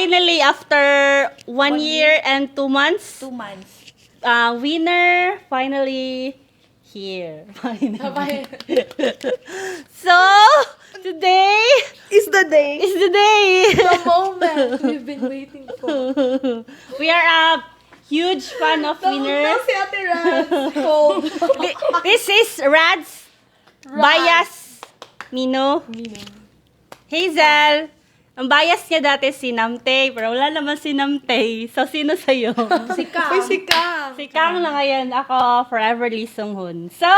Finally, after 1 year and 2 months, 2 months. Winner finally here. Finally. So, today Is the day. Is the day. The moment we've been waiting for. We are a huge fan of Winner. Si Ate Rans. Cold. This is Rad's bias Mino. Mino. Hazel. Ang bias niya dati si Namte, pero wala naman si Namte. So, sino sa'yo? Si Kang. Uy, si Kang. Si Kang na ngayon. Ako, forever Lee Sung Hoon. So,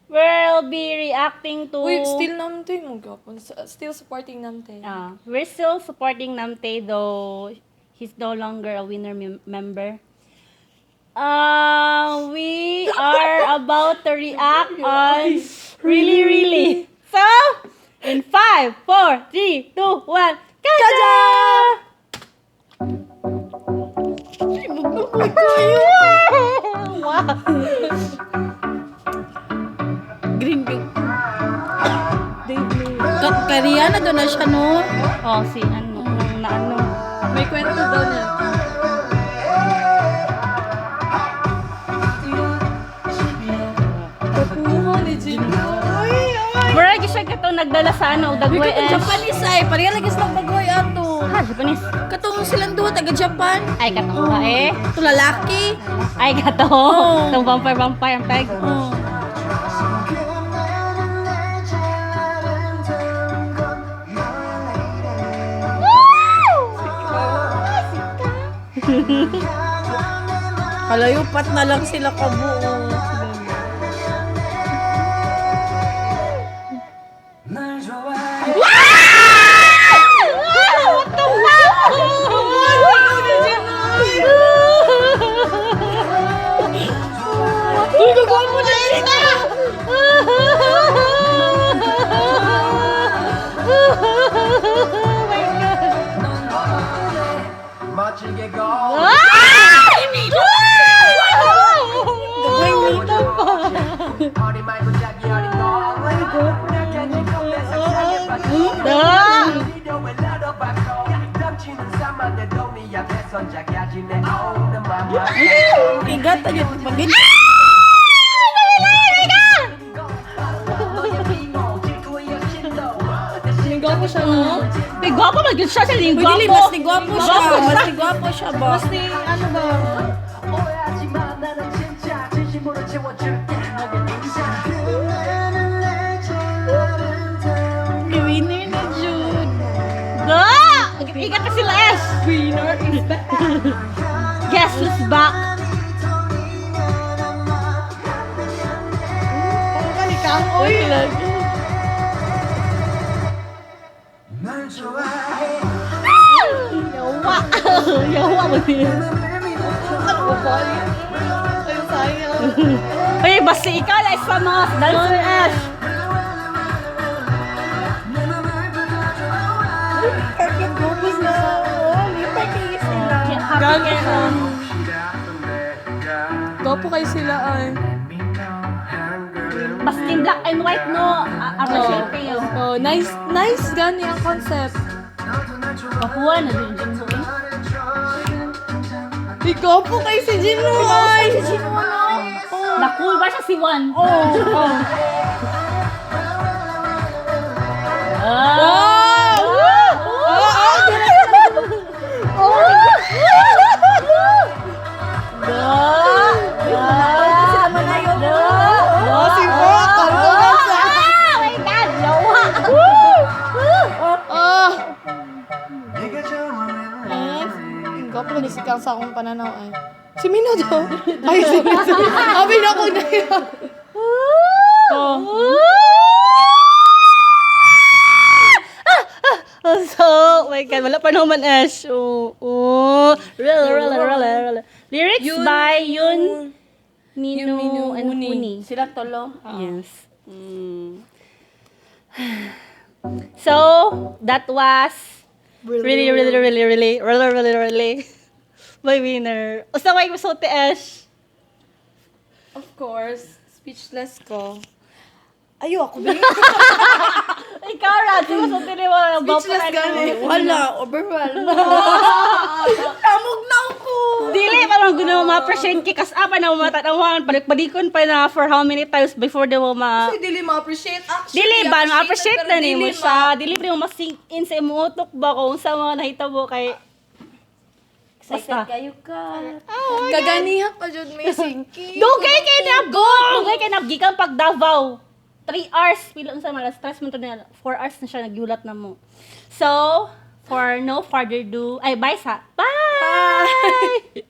we'll be reacting to Wait, still Namte mo gapon. Still supporting Namte. Ah, we're still supporting Namte though he's no longer a Winner member. We are about to react on Really Really. So, in 5, 4, 3, 2, 1, 가자! Wow. Green Big. Kariana doon na siya, no? Oh, si ano, nung na ano. May kwento daw niya. Kapuha ni Jino. Murag siya katong nagdala sa ano, Uy, dagway katong eh. Japanese ay. Pareha lagi silang dagway ato. Ha, Japanese. Katong silang duha taga Japan. Ay, katong ba eh. Ito lalaki. Ay, katong. Oh. Itong vampire, vampire, ang peg. Oh. Kalayupat na lang sila kabuo. What the fuck? Uy, gagawa mo na siya! Oh my God. 멋지게 고 What the fuck? 허리 말고 자기 허리 Igat na yun. Pagin. Nagawa siya, no? May gwapo man gyud siya siya Uy, ning dili, gwapo. mas ni gwapo siya. Mas ni gwapo siya ba? Mas ni, ano ba? Ni winner na Jude. Da! Igat ka sila S. Winner is back. Guess who's back? Oo ka ni Kang. Uy. Yawa. Yawa mo niya. Ano ba? Ay, sayang. Uy, basta ikaw lang sa mga dancer S. Bakit gwapo na? Oh, lipay kayo sila. Happy kayo. Gwapo kayo sila ay. Basta yung black and white, no? Appreciate kayo. Oh, nice, nice gani ang concept. Papuan na din Jinho eh. Uy, gwapo kayo si Jino ay. Si Jino, no? Na-cool ba siya si Juan? Oh, oh. Ah! Sila manayo. Oh, si Mo. Kanto na siya. Ah! My God! Yawa! Ah! Gwapo lagi si Kang sa akong pananaw ay. Si Mino daw. Ay, si Mino. Abi na ko na yun. Oh. Oh, so, oh my God, wala pa naman Ash. Oh. Really, really, really, really. Lyrics by Yoon Mino, Yoon Mino and Huni. Huni. Sila tolo. Yes. So, that was really, really, really, really, really, really, really my winner. Usa may masulti, Ash? Of course, speechless ko. Ayo ako din. Ikaw, Rad, sino sa mo ang gwapo Speechless na gani. nimo? Wala, overwhelmed. Tamog na ako. Dili parang gusto mo ma-appreciate kay kas apa na matanawan balik-balikon pa na for how many times before the mo ma Kasi dili ma-appreciate. Actually, Dili ba ma-appreciate pero na nimo dili siya? Dili ba mo ma-sink in sa imong utok ba kung sa mga nahitabo kay Excited Basta. kayo ka. Kaganiha pa jud may sinki. Dugay kay nabot! Dugay kay nabgikan pag Davao. 3 hours pila unsa man stress man to na 4 hours na siya nagyulat na mo. So, for no further ado, ay bye sa. Bye.